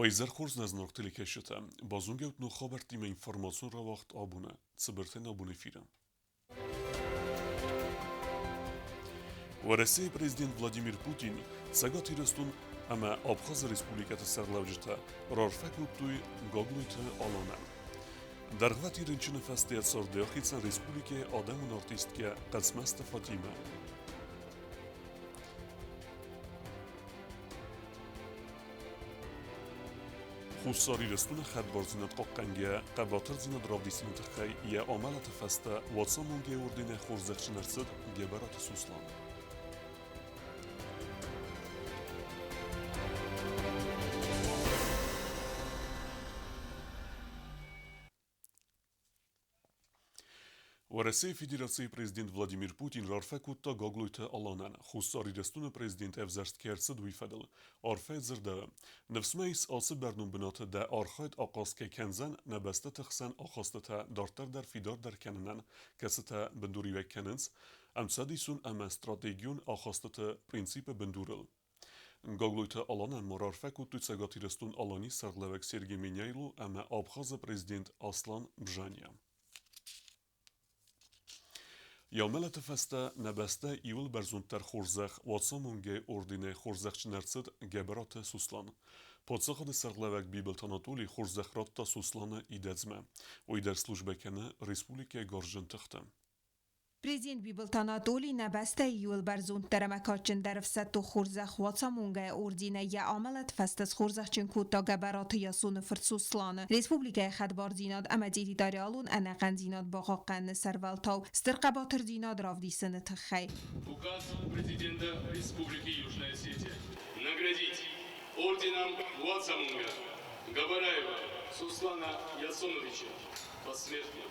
Уӕ хорз нӕ зынаргъ телекӕсджытӕ! Базонгӕут ног хабӕрттимӕ информацион рауагъд абоны, цыбыртӕй нӕ абон эфиры. Уӕрӕсейы президент Владимир Путин Цӕгат Ирыстон ӕмӕ Абхазы республикӕты сӕргълӕуджытӕ раарфӕ кодтой Гаглойты Аланӕн. Дӕргъвӕтин рынчыны фӕстейӕ царды ахицӕн республикӕйы адӕмон артисткӕ Хъӕцмӕзты Фатимӕ. Хуссар Ирыстоны хӕдбардзинад хъахъхъӕнгӕ, хъӕбатырдзинад равдисыны тыххӕй йӕ амӕлӕты фӕстӕ Уацамонгӕйы орденӕй хорзӕхджын ӕрцыд Гӕбӕраты Сослан. Уӕрӕсейы Федерацийы президент Владимир Путин раарфӕ кодта Гаглойты Аланӕн, Хуссар Ирыстоны президент ӕвзӕрст кӕй ӕрцыд, уый фӕдыл. Арфӕ дзырдӕуы: Ныфс мӕ ис, ацы бӕрнон бынаты дӕ архайд ахъаз кӕй кӕндзӕн нӕ бӕстӕты хсӕн ахастытӕ дарддӕр дӕр фидардӕр кӕнынӕн, кӕцытӕ бындуриуӕг кӕнынц ӕмцӕдисон ӕмӕ стратегион ахастыты принципы бындурыл. Гаглойты Аланӕн ма раарфӕ кодтой Цӕгат Ирыстон-Аланийы сӕргълӕууӕг Сергей Меняйло ӕмӕ Абхазы президент Аслан Бжания. Йӕ мӕлӕты фӕстӕ нӕ бӕстӕ иуыл бӕрзонддӕр хорзӕх Уацамонгӕйы орденӕй хорзӕхджын ӕрцыд Гӕбӕраты Суслан. Паддзахады сӕргълӕууӕг Бибылты Анатолий хорзӕх радта Сусланы идӕдзмӕ. Уый дӕр службӕ кӕны республикӕйы гарзджын тыхты. Президент Бибылты Анатолий нӕ бӕстӕйы иууыл бӕрзонддӕр ӕмӕ кадджындӕр ӕфсӕддон хорзӕх Уацамонгӕйы орденӕй йӕ амӕлӕт фӕстӕ схорзӕхджын кодта Гӕбӕраты Ясоны фырт Сосланы. Республикӕйы хӕдбардзинад ӕмӕ территориалон ӕнӕхъӕндзинад бахъахъхъӕныны сӕрвӕлтау стыр хъӕбатырдзинад равдисыны тыххӕй. Указ президента Республики Южная Осетия наградить орденом Уацамонга Габараева Суслана Ясоновича посмертно.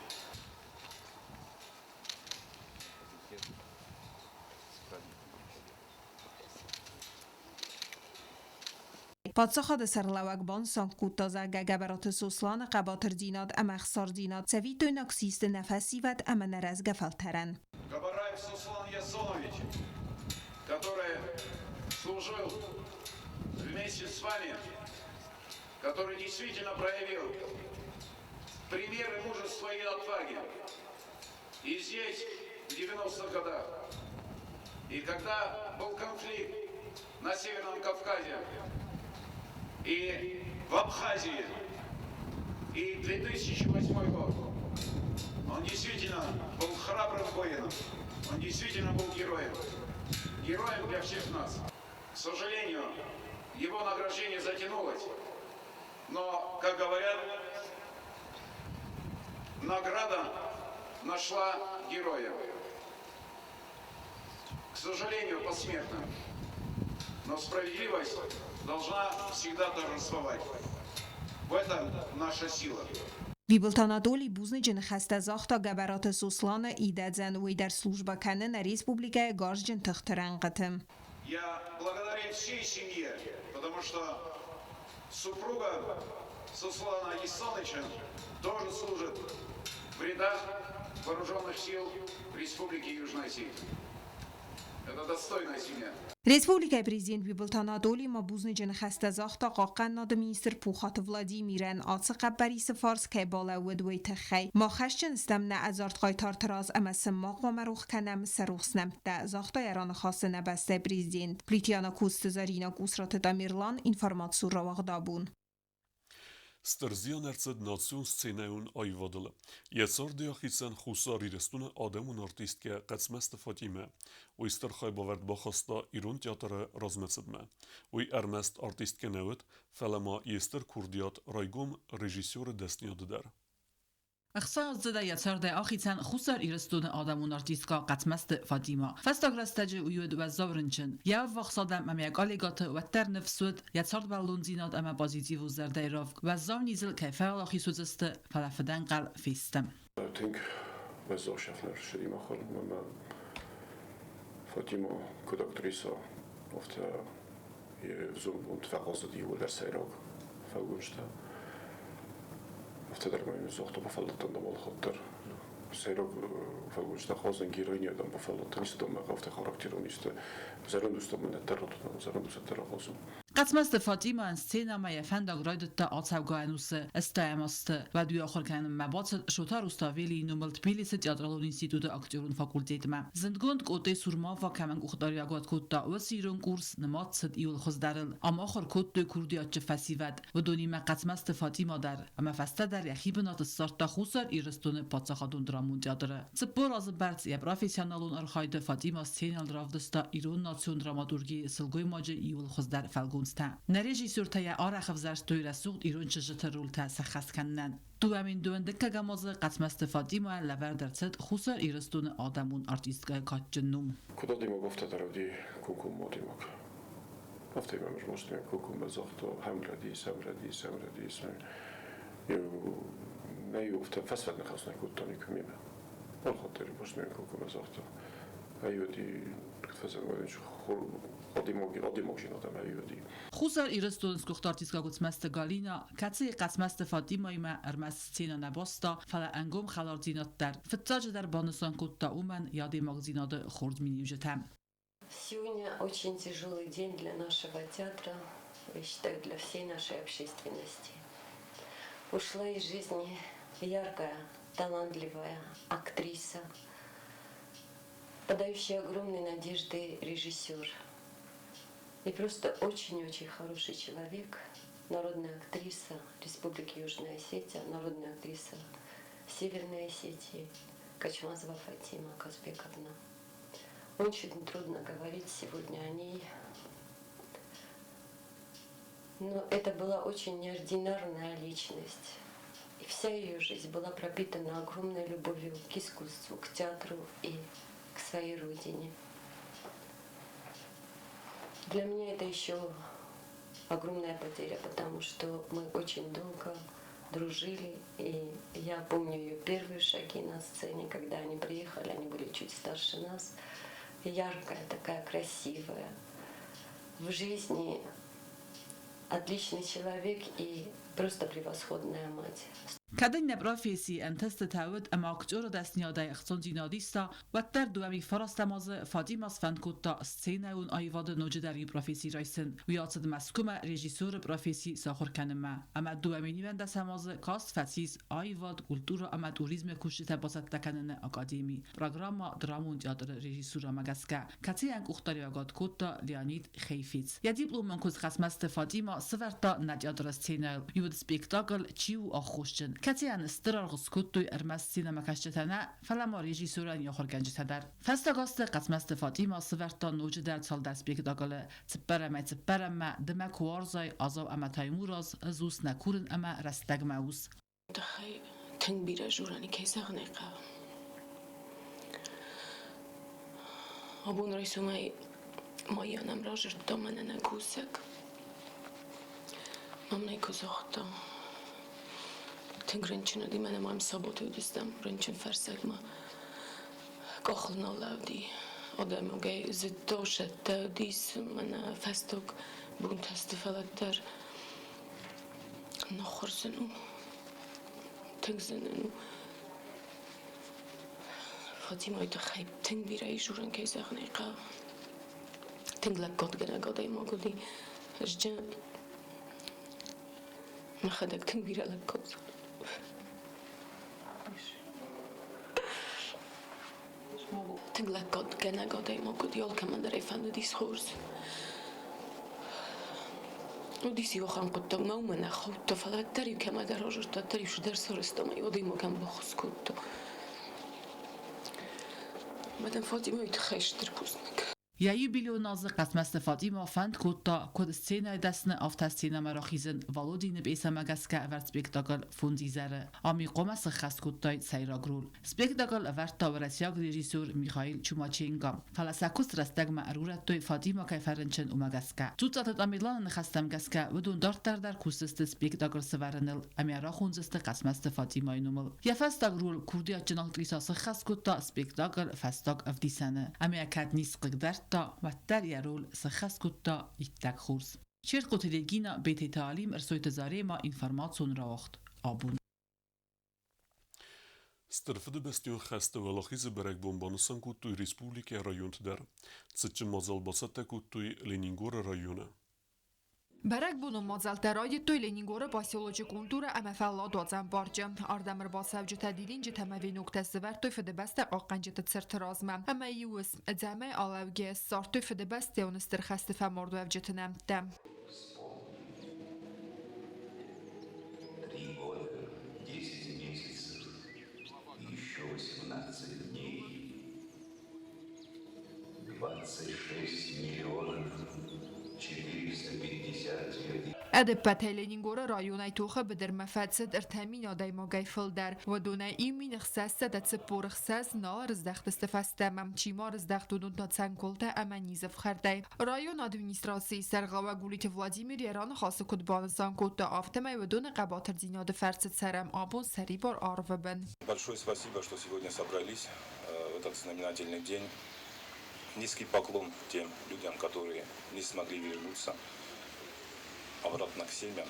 Паддзахады сӕргълӕууӕг банысан кодта, зӕгъгӕ, Гӕбӕраты Сосланы хъӕбатырдзинад ӕмӕ ӕхсардзинад цӕвиттойнаг систы нӕ фӕсивӕд ӕмӕ нӕ рӕзгӕ фӕлтӕрӕн. Габараев Суслан Ясонович, который служил вместе с вами, который действительно проявил примеры мужества и отваги. И здесь, в 90-х годах, и когда был конфликт на Северном Кавказе, и в Абхазии, и 2008 год, он действительно был храбрым воином, он действительно был героем, героем для всех нас. К сожалению, его награждение затянулось, но, как говорят, награда нашла героя. К сожалению, посмертно. Но справедливость должна всегда торжествовать. В этом наша сила. Бибылты Анатолий бузныджы ныхӕстӕ загъта Гӕбӕраты Сосланы идӕдзӕн, уый дӕр службӕ кӕны нӕ республикӕйы гарзджын тыхты рӕнхъыты. Я благодарен всей семье, потому что супруга Суслана Исаныча тоже служит в рядах вооруженных сил Республики Южная Осетия. Это достойная семья. Республикӕйы президент Бибылты Анатолий ма бузныджы ныхӕстӕ загъта хъахъхъӕнынады министр Пухаты Владимирӕн, ацы хъӕппӕрисы фарс кӕй балӕууыд, уый тыххӕй. Мах хӕсджын стӕм нӕ ӕдзард хъайтарты раз ӕмӕ сын ма хъуамӕ рох кӕнӕм сӕ рухс нӕмттӕ, загъта йӕ раныхасы нӕ бӕстӕйы президент. Плитьяна Куцты Зарина Къусраты Тамерлан, информацион рауагъдабон. Стыр зиан ӕрцыд национ сценӕйон аивадыл. Йӕ царды ахицӕн Хуссар Ирыстоны адӕмон артисткӕ Хъӕцмӕзты Фатимӕ. Уый стыр хайбавӕрд бахаста ирон театры размӕцыдмӕ. Уый ӕрмӕст артисткӕ нӕ уыд, фӕлӕ ма йе стыр курдиат райгом режиссеры дӕсныйады дӕр. Ӕхсӕвдзыдӕй йӕ цардӕй ахицӕн Хуссар Ирыстоны адӕмон артисткӕ Хъӕцмӕзты Фатимӕ. Фӕстаг рӕстӕджы уый уыд уӕззау рынчын. Йӕ ӕввахс адӕм ӕмӕ йӕ коллегӕты уӕддӕр ныфс уыд, йӕ цардбӕллондзинад ӕмӕ позитивон зӕрдӕйы равг уӕззау низыл кӕй фӕуӕлахиз уыдзысты, фӕлӕ фыдӕнхъӕл фесты. Тынг уӕззау сӕфт ӕрцыди махӕн ӕмӕ Фатимӕ куыд актрисӕ, афтӕ йе взонг бонты фӕхъазыд иууылдӕр сӕйраг фӕлгонцтӕ. Афтӕ дӕр ма йын загъта, бафӕлладтӕн дӕм алыхатт дӕр. Сӕйраг фӕлгонцтӕ хъазын героиня дӕм бафӕлладтӕн, исты дӕм афтӕ характерон исты. Зӕронд ус дӕм нӕ дӕр радтон, зӕронд ус дӕр рахъазын. Хъӕцмӕзты Фатимӕйӕн сценӕмӕ йӕ фӕндаг райдыдта ацӕугӕ ӕнусы ӕстайӕм азты. Уӕд уый ахуыр кӕнынмӕ бацыд Шота Руставелийы номыл Тбилисы театралон институты актерон факультетмӕ. Зындгонд Къотъе Сурмава кӕмӕн къухдариуӕгад кодта, уыцы ирон курс нымад цыд иуыл хуыздӕрыл. Ам ахуыр кодтой курдиатджын фӕсивӕд. Уыдонимӕ Хъӕцмӕзты Фатимӕ дӕр. Ӕмӕ фӕстӕдӕр йӕхи бынаты ссардта Хуссар Ирыстоны паддзахадон драмон театры. 40 азы бӕрц йӕ профессионалон архайды Фатимӕ сценӕйыл равдыста ирон национ драматургийы сылгоймаджы иууыл хуыздӕр фӕлгонцтӕ. Нӕ режиссертӕ йӕ арӕх ӕвзӕрстой рӕсугъд ирон чызджыты рольтӕ сӕххӕст кӕнынӕн. 2002 азы Хъӕцмӕзты Фатимӕ лӕвӕрд ӕрцыд Хуссар Ирыстоны адӕмон артисткӕйы кадджын ном. Куыд адӕймаг, афтӕ дӕр уыди комкоммӕ адӕймаг. Афтӕ мӕм змӕсты комкоммӕ загъта, хӕм рӕдийыс, хӕм рӕдийыс, хӕм рӕдийыс. Нӕ иу афтӕ фӕсвӕд ныхас нӕ кодта никуы мемӕ. Алхатт дӕр баст комкоммӕ загъта. Ай уыди, куыд фӕзӕгъын, адӕймаг адӕм ай уыди. Хуссар Ирыстоны сгуыхт артисткӕ Гуыцмӕзты Галина, кӕцыйы Хъӕцмӕзты Фатимӕимӕ ӕрмӕст сценӕ нӕ баста, фӕлӕ ӕнгом хӕлардзинад дӕр. Фыццаджыдӕр банысан кодта уымӕн йӕ адӕймагдзинады хорз миниуджытӕ. Сегодня очень тяжелый день для нашего театра, я считаю, для всей нашей общественности. Ушла из жизни яркая, талантливая актриса, подающая огромные надежды режиссер и просто очень-очень хороший человек, народная актриса Республики Южная Осетия, народная актриса Северной Осетии Качмазова Фатима Казбековна. Очень трудно говорить сегодня о ней. Но это была очень неординарная личность. И вся ее жизнь была пропитана огромной любовью к искусству, к театру и к своей родине. Для меня это еще огромная потеря, потому что мы очень долго дружили, и я помню ее первые шаги на сцене, когда они приехали, они были чуть старше нас. Яркая, такая красивая. В жизни отличный человек и просто превосходная мать. Кӕд ын нӕ профессийы ӕнтыстытӕ уыд ӕмӕ актеры дӕсныйадӕй ӕхцондзинад иста, уӕддӕр 2009 азы Фатимӕ сфӕнд кодта сценӕйон аивады ноджыдӕр иу професси райсын. Уый ацыд Мӕскуымӕ режиссеры професси сахуыр кӕнынмӕ. Ӕмӕ 2010 азы каст фӕцис аивад, культурӕ ӕмӕ туризмы кусджытӕ бацӕттӕ кӕныны академи. Программӕ драмон театры режиссурӕмӕ гӕсгӕ, кӕцыйӕн къухдариуӕгад кодта Леонид Хейфиц. Йӕ дипломон куыст Хъӕцмӕзты Фатимӕ сӕвӕрдта нӕ театры сценӕйыл. Уый уыд спектакль «Чи у аххосджын?», кӕцыйӕн стыр аргъ скодтой ӕрмӕст сценӕмӕкӕсджытӕ нӕ, фӕлӕ ма режиссерӕн йӕ ахуыргӕнджытӕ дӕр. Фӕстаг азты Хъӕцмӕзты Фатимӕ сӕвӕрдта ноджыдӕр цалдӕр спектаклы «Цыппӕрӕмӕй цыппӕрӕммӕ», «Ды мӕ куы уарзай», «Азау ӕмӕ Таймураз», «Ӕз ус нӕ курын» ӕмӕ «Рӕстӕгмӕ ус». Тыххӕй тынг бирӕ журани кӕй зӕгъын ӕй хъӕуы. Абон райсомӕй ма нӕм разырдта мӕнӕ нӕ кусӕг. Мам нӕ куы загъта, тынг рынчын уыди, мӕнӕ мӕм саботы уыдыстӕм рынчынфӕрсӕгмӕ. Къахыл нал лӕуди. Адӕймагӕй зыдта, сӕттӕ уыдис, мӕнӕ фӕстаг бонтӕ сты, фӕлӕ дӕр нахуыр зын у. Тынг зын ын у. Фатимӕйы тыххӕй тынг бирӕ ис дзурӕн, кӕй зӕгъын ӕй хъӕуы. Тынг лӕггадгӕнӕг адӕймаг уыди. Ӕз мӕхӕдӕг тынг бирӕ лӕггад Тынг лӕггадгӕнӕг адӕймаг уыди, алкӕмӕн дӕр ӕй фӕндыдис хорз. Уыдис иу ахӕм хъуыддаг, мӕ уымӕ нӕ хаудта, фӕлӕ дӕр-иу кӕмӕдӕр азырдта, дӕр-иу цыдӕр сарӕзта ӕмӕ иу адӕймагӕн баххуыс кодта. Мӕ дын Фатимӕйы тыххӕй стыр бузныг. Йӕ юбилейон азы Хъӕцмӕзты Фатимӕ фӕнд кодта, куыд сценӕйы дӕсны, афтӕ сценӕмӕ рахизын Володины пьесӕмӕ гӕсгӕ ӕвӕрд спектакль «Фондз изӕры». Ам и хъуамӕ сыххӕст кодтаид сӕйраг роль. Спектакль ӕвӕрдта уӕрӕсейаг режиссер Михаил Чумаченко. Фӕлӕ сӕ куыст рӕстӕгмӕ ӕрурӕдтой Фатимӕ кӕй фӕрынчын, уымӕ гӕсгӕ. Дзуццаты Тамерланы ныхӕстӕм гӕсгӕ, уыдон дарддӕр дӕр кусдзысты спектакль сӕвӕрыныл ӕмӕ рахондзысты Хъӕцмӕзты Фатимӕйы номыл. Йӕ фӕстаг роль курдиатджын актриса сыххӕст кодта спектакль «Фӕстаг ӕвдисӕны». Ӕмӕ кӕд ницы хъыгдардта, уӕддӕр йӕ роль сыххӕст кодта иттӕг хорз. Чертхъоты Регина, Бететы Алим, Ӕрсойты Зарема, информацион рауагъд абон. Стыр Фыдыбӕстӕйон хӕсты Уӕлахизы бӕрӕгбон банысан кодтой республикӕйы районты дӕр. Цытджын мадзал бацӕттӕ кодтой Ленингоры районы. Бӕрӕгбонон мадзӕлттӕ райдыдтой Ленингоры поселочы культурӕ ӕмӕ фӕлладуадзӕн парчы. Ардӕм ӕрбацӕуджытӕ дидинджытӕ ӕмӕ веноктӕ сӕвӕрдтой Фыдыбӕстӕ хъахъхъӕнджыты цырты размӕ ӕмӕ иу уысм ӕдзӕмӕй алӕугӕйӕ ссардтой Фыдыбӕстӕйон Стыр хӕсты фӕмардуӕвджыты нӕмттӕ. Три года, 10 месяцев и еще 18 дней. 26 миллионов 452 Ӕдӕппӕтӕй Ленингоры районӕй тохы быдырмӕ фӕцыд 3000 адӕймагӕй фылдӕр. Уыдонӕй 1646 нал ӕрыздӕхтысты фӕстӕмӕ. Чи ма ӕрыздӕхт, уыдон та цӕнкуылтӕ ӕмӕ низы фхӕрдӕй. Районы администрацийы сӕргълӕууӕг Гулиты Владимир йӕ раныхасы куыд банысан кодта, афтӕмӕй уыдоны хъӕбатырдзинады фӕрцы цӕрӕм абон сӕрибар арвы бын. Большое спасибо, что сегодня собрались в этот знаменательный день. Низкий поклон тем людям, которые не смогли вернуться обратно к семьям,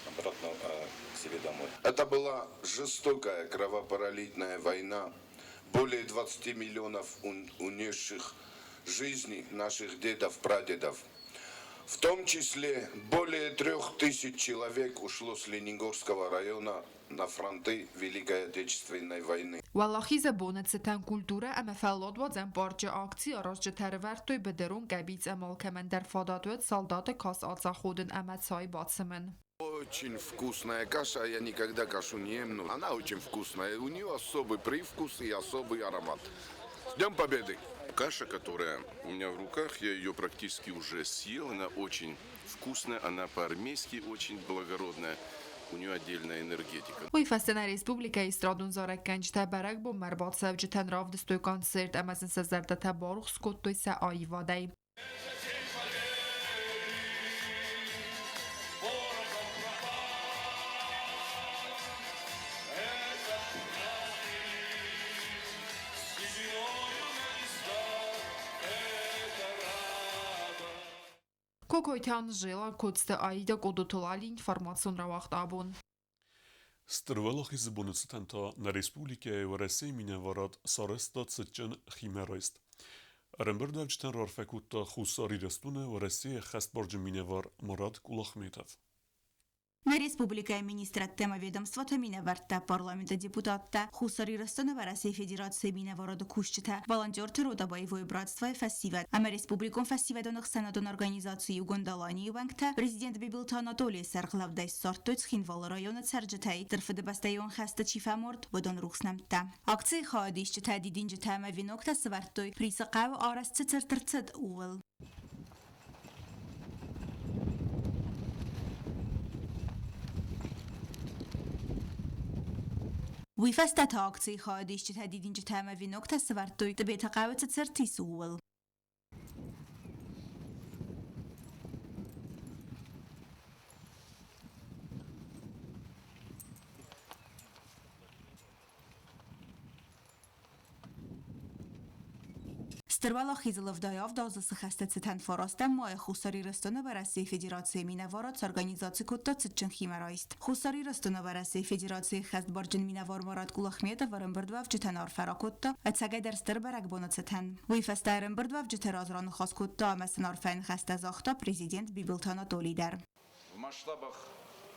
обратно к себе домой. Это была жестокая кровопролитная война, более 20 миллионов унесших жизни наших дедов, прадедов. В том числе более 3000 человек ушло с Ленингорского района на фронты Великой Отечественной войны. Уӕлахизы боны цытӕн культурӕ ӕмӕ фӕлладуадзӕн парчы акци аразджытӕ ӕрывӕрдтой быдырон къӕбиц ӕмӕ алкӕмӕн дӕр фадат уӕд салдаты кас ацаходын ӕмӕ цай бацымын. Очень вкусная каша, я никогда кашу не ем, но она очень вкусная. У нее особый привкус и особый аромат. С Днем Победы! Каша, которая у меня в руках, я ее практически уже съел. Она очень вкусная, она по-армейски очень благородная. У нее отдельная энергетика. Уый фӕстӕ нӕ республикӕйы эстрадон зарӕггӕнджытӕ бӕрӕгбонмӕ ӕрбацӕуджытӕн равдыстой концерт ӕмӕ сын сӕ зӕрдӕтӕ барухс кодтой сӕ аивадӕй. Кокойты Анжела, Коцты Аида, Къодоты Лали, информацион рауагъд абон. Стыр Уӕлахизы боны цытӕн та нӕ республикӕйы Уӕрӕсейы минӕварад сарӕзта цытджын химӕрайст. Ӕрӕмбырдуӕвджытӕн раарфӕ кодта Хуссар Ирыстоны Уӕрӕсейы ӕххӕстбарджын минӕвар Марат Кулахметов. Нӕ республикӕйы министрадтӕ ӕмӕ ведомствоты минӕвӕрттӕ, парламенты депутаттӕ, Хуссар Ирыстоны Уӕрӕсейы Федерацийы минӕварады кусджытӕ, волонтерты рода боевое братство-йы фӕсивӕд ӕмӕ республикон фӕсивӕдон ӕхсӕнадон организаци Иугонд Аланийы уӕнгтӕ президент Бибылты Анатолийы сӕргълӕудӕй ссардтой Цхинвалы районы цӕрджытӕй Стыр Фыдыбӕстӕйон хӕсты чи фӕмард, уыдон рухс нӕмттӕ. Акцийы хайадисджытӕ дидинджытӕ ӕмӕ веноктӕ сӕвӕрдтой Присы хъӕуы арӕзт цы цырт ӕрцыд, ууыл. Уый фӕстӕ та акцийы хайадисджытӕ дидинджытӕ ӕмӕ веноктӕ сӕвӕрдтой Тъбеты хъӕуы цы цырт ис, ууыл. Стыр Уӕлахизы лывдӕй авдазы цы хӕсты цытӕн фарастӕм майы Хуссар Ирыстоны Уӕрӕсейы Федерацийы минӕварад сорганизаци кодта цытджын химӕрайст. Хуссар Ирыстоны Уӕрӕсейы Федерацийы хӕстбарджын минӕвар Марат Кулахметов ӕрӕмбырдуӕвджытӕн арфӕ ракодта ӕцӕгӕйдӕр стыр бӕрӕгбоны цытӕн. Уый фӕстӕ ӕрӕмбырдуӕвджыты раз раныхас кодта ӕмӕ сын арфӕйы ныхӕстӕ загъта президент Бибылты Анатолий дӕр. В масштабах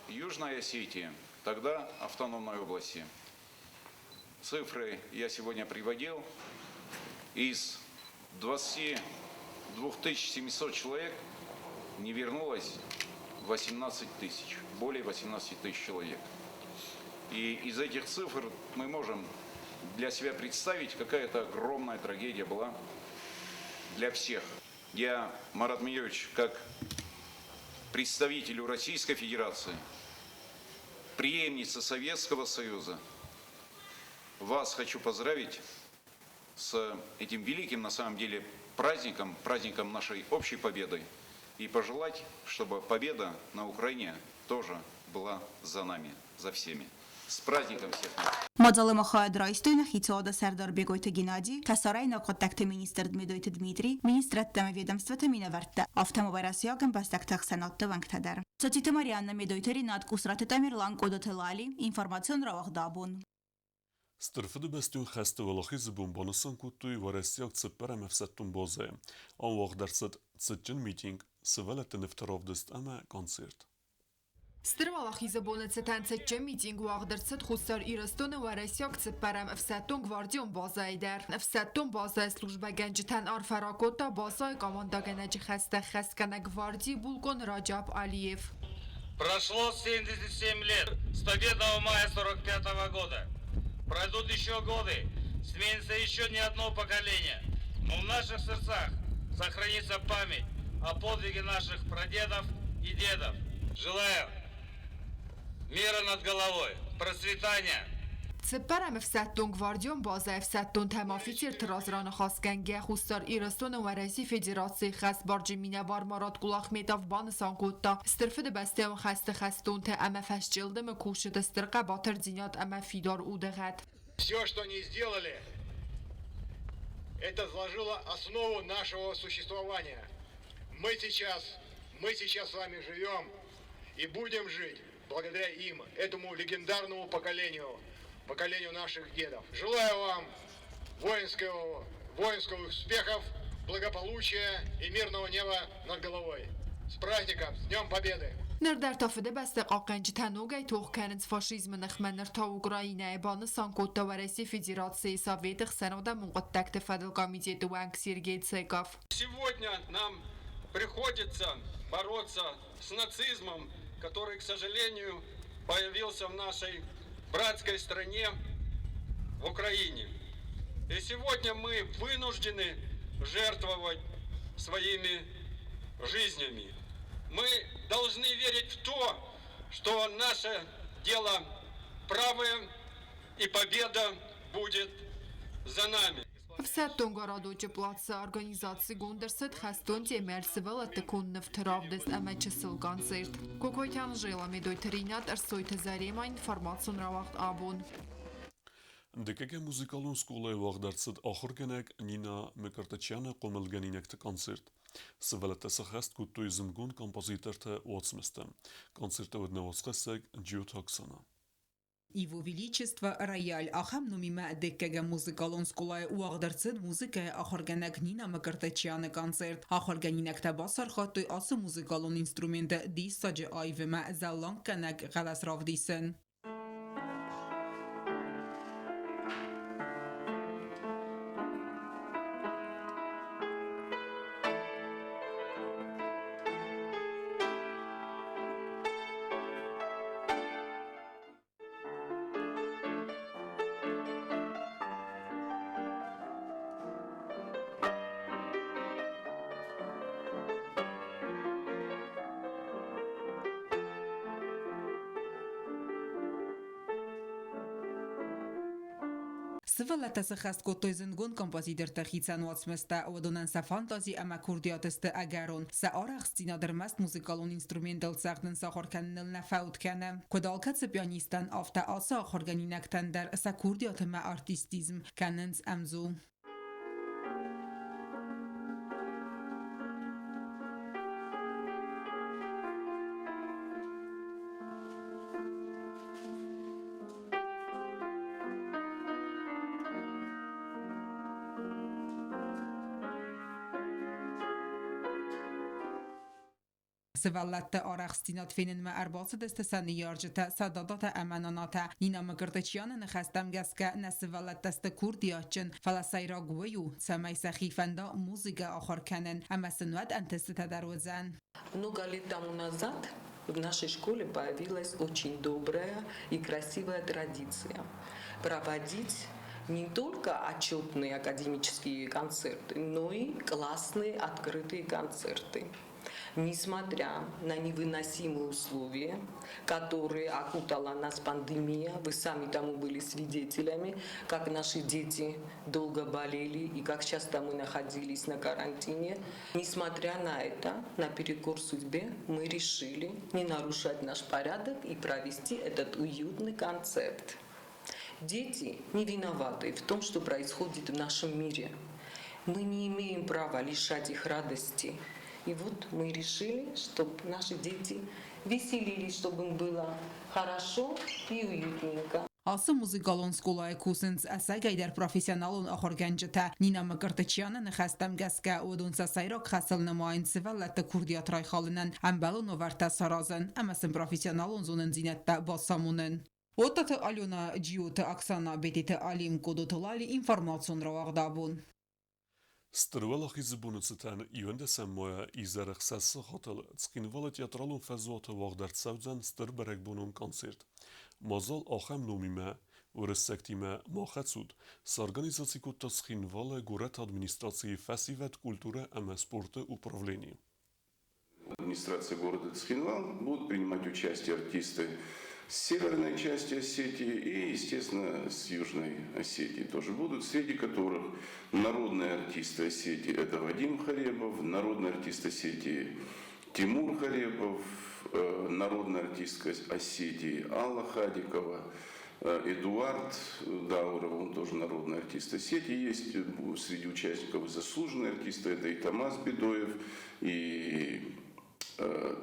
Южной Осетии, тогда автономной области, цифры я сегодня приводил, из 22 700 человек не вернулось 18 тысяч, более 18 тысяч человек. И из этих цифр мы можем для себя представить, какая это огромная трагедия была для всех. Я, Марат Миевич, как представителю Российской Федерации, преемница Советского Союза, вас хочу поздравить с этим великим, на самом деле, праздником, праздником нашей общей победы, и пожелать, чтобы победа на Украине тоже была за нами, за всеми. С праздником всех нас! Мадзалы ма хайад райстой нӕ хицауады сӕрдар Бегойты Геннади, фӕсарӕйнаг хъуыддӕгты министр Дмедойты Дмитрий, министрӕдтӕ ӕмӕ ведомствоты минӕвӕрттӕ, афтӕ ма уӕрӕсейаг ӕмбӕстӕгты ӕхсӕнадты уӕнгтӕ дӕр. Цоциты Марианна, Медойты Ренат, Къусраты Тамерлан, Къодоты Лали, информацион рауагъд абон. Стыр Фыдыбӕстон хӕсты Уӕлахизы бон банысан кодтой уӕрӕсейаг цыппӕрӕм ӕфсӕддон базӕйы. Ам уагъд ӕрцыд цытджын митинг, сывӕллӕтты нывты равдыст ӕмӕ концерт. Стыр Уӕлахизы боны цытӕн цытджын митинг уагъд ӕрцыд Хуссар Ирыстоны уӕрӕсейаг цыппӕрӕм ӕфсӕддон гвардион базӕйы дӕр. Ӕфсӕддон базӕйы службӕгӕнджытӕн арфӕ ракодта базӕйы командӕгӕнӕджы хӕстӕ хӕсгӕнӕг гвардийы булкъон Раджаб Алиев. Прошло 77 лет с победного мая 45 года. Пройдут еще годы, сменится еще не одно поколение. Но в наших сердцах сохранится память о подвиге наших прадедов и дедов. Желаю мира над головой, процветания, Цыппӕрӕм ӕфсӕддон гвардион базӕ ӕфсӕддонтӕм афицерты раз раныхасгӕнгӕ Хуссар Ирыстоны Уӕрӕсейы Федерацийы хӕсбарджын минӕвар Марат Кулахметов банысан кодта, Стыр Фыдыбӕстӕйон хӕсты хӕстонтӕ ӕмӕ фӕсчъылдымы кусджыты стыр хъӕбатырдзинад ӕмӕ фидар удыгъӕд. Все, что они сделали, это заложило основу нашего существования. Мы сейчас с вами живем и будем жить благодаря им, этому легендарному поколению, поколению наших дедов. Желаю вам воинского успехов, благополучия и мирного неба над головой. С праздником, с Днем Победы! Ныр дӕр та Фыдыбӕстӕ хъахъхъӕнджытӕ ногӕй тох кӕнынц фашизмы ныхмӕ, ныр та Украинӕйы, банысан кодта Уӕрӕсейы Федерацийы Советы ӕхсӕнадӕмон хъуыддӕгты фӕдыл комитеты уӕнг Сергей Цеков. Сегодня нам приходится бороться с нацизмом, который, к сожалению, появился в нашей братской стране, в Украине. И сегодня мы вынуждены жертвовать своими жизнями. Мы должны верить в то, что наше дело правое и победа будет за нами. Ӕфсӕддон городочы плацы организацигонд ӕрцыд хӕстон темӕйыл сывӕллӕтты конд нывты равдыст ӕмӕ чысыл концерт. Кокойты Анжела, Медойты Ринат, Ӕрсойты Зарема, информацион рауагъд Абон. Дыккӕгӕм музыкалон скъолайы уагъд ӕрцыд ахуыргӕнӕг Нина Мкртчяны хъомылгӕнинӕгты концерт. Сывӕллӕттӕ сӕххӕст кодтой зындгонд композиторты уацмыстӕ. Концерты уыд нӕ уацхӕссӕг Джиоты Оксана. Его Величество рояль ахӕм номимӕ дыккӕгӕм музыкалон скъолайы уагъд ӕрцыд музыкӕйы ахуыргӕнӕг Нина Мкртчяны концерт. Ахуыргӕнинӕгтӕ бацархайдтой ацы музыкалон инструменты диссаджы аивимӕ зӕлланггӕнӕг хъӕлӕс равдисын. Сывӕллӕттӕ сӕххӕст кодтой зындгонд композиторты хицӕн уацмыстӕ, уыдонӕн сӕ фантази ӕмӕ курдиат сты ӕгӕрон. Сӕ арӕхстдзинад ӕрмӕст музыкалон инструментыл цӕгъдын сахуыр кӕныныл нӕ фӕуд кӕны. Куыд алкӕцы пианистӕн, афтӕ ацы ахуыргӕнинӕгтӕн дӕр сӕ курдиат ӕмӕ артистизм кӕнынц ӕмдзу. Сывӕллӕтты арӕхстдзинад фенынмӕ ӕрбацыдысты сӕ ныййарджытӕ, сӕ дадатӕ ӕмӕ нанатӕ. Нина Мкртчяны ныхӕстӕм гӕсгӕ нӕ сывӕллӕттӕ сты курдиатджын, фӕлӕ сӕйраг уый у, цӕмӕй сӕхи фӕнда музыкӕ ахуыр кӕнын ӕмӕ сын уӕд ӕнтыстытӕ дӕр уыдзӕн. Много лет тому назад в нашей школе появилась очень добрая и красивая традиция проводить не только отчетные академические концерты, но и классные открытые концерты. Несмотря на невыносимые условия, которые окутала нас пандемия, вы сами тому были свидетелями, как наши дети долго болели и как часто мы находились на карантине. Несмотря на это, наперекор судьбе, мы решили не нарушать наш порядок и провести этот уютный концерт. Дети не виноваты в том, что происходит в нашем мире. Мы не имеем права лишать их радости. И вот мы решили, чтобы наши дети веселились, чтобы им было хорошо и уютненько. Ацы музыкалон скъолайы кусынц ӕцӕгӕйдӕр профессионалон ахуыргӕнджытӕ. Нина Мкртычяны ныхӕстӕм гӕсгӕ, уыдон сӕ сӕйраг хӕсыл нымайынц сывӕллӕтты курдиат райхалынӕн ӕмбӕлон уавӕртӕ саразын ӕмӕ сын профессионалон зонындзинӕдтӕ бацамонын. Оттаты Алена, Джиоты Оксана, Бететы Алим, Къодоты Лали информацион рауагъд абон. Стыр Уӕлахизы боны цытӕн 11 майӕ изӕры 6 сахатыл Цхинвалы театралон фӕзуаты уагъд ӕрцӕудзӕн стыр бӕрӕгбонон концерт. Мадзал ахӕм номимӕ «Уырыссӕгтимӕ ма хӕцут» сорганизаци кодта Цхинвалы горӕты администрацийы фӕсивӕд, культурӕ ӕмӕ спорты управлени. Администрация города Цхинвал будут принимать участие артисты с северной части Осетии и, естественно, с Южной Осетии тоже будут, среди которых народные артисты Осетии – это Вадим Харебов, народный артист Осетии Тимур Харебов, народная артистка Осетии Алла Хадикова, Эдуард Дауров, он тоже народный артист Осетии. Есть среди участников заслуженные артисты, это и Тамаз Бедоев, и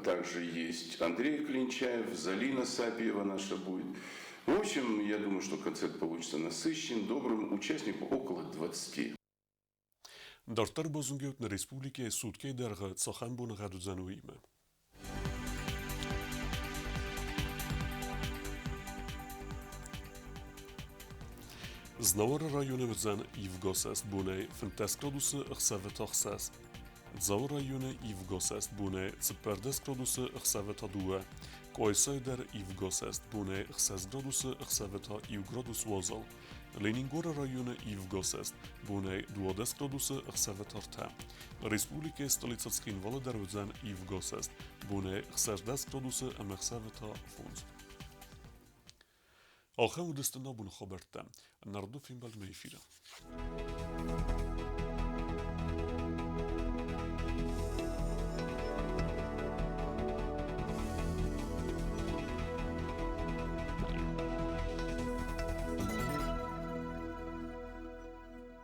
также есть Андрей Клинчаев, Залина Сапиева наша будет. В общем, я думаю, что концерт получится насыщен, добрым, участников около 20. Дарддӕр базонгӕут нӕ республикӕйы суткӕйы дӕргъы цахӕм боныгъӕд уыдзӕн, уыимӕ. Знауыры районы уыдзӕн ивгӕсӕст бонӕй 15 градусы, ӕхсӕвы та 6. Дзауы районы ивгӕсӕст бонӕй 14 градусы, ӕхсӕвы та 2. Къуайсайы дӕр ивгӕсӕст бонӕй 6 градусы, ӕхсӕвы та 1 градус уазал. Ленингоры районы ивгӕсӕст бонӕй 12 градусы, ӕхсӕвы та 3. Республикӕйы столицӕ Цхинвалы дӕр уыдзӕн ивгӕсӕст бонӕй 16 градусы ӕмӕ ӕхсӕвы та 5. Ахӕм уыдысты нӕ абоны хабӕрттӕ. Нардо фембӕлдмӕ эфиры.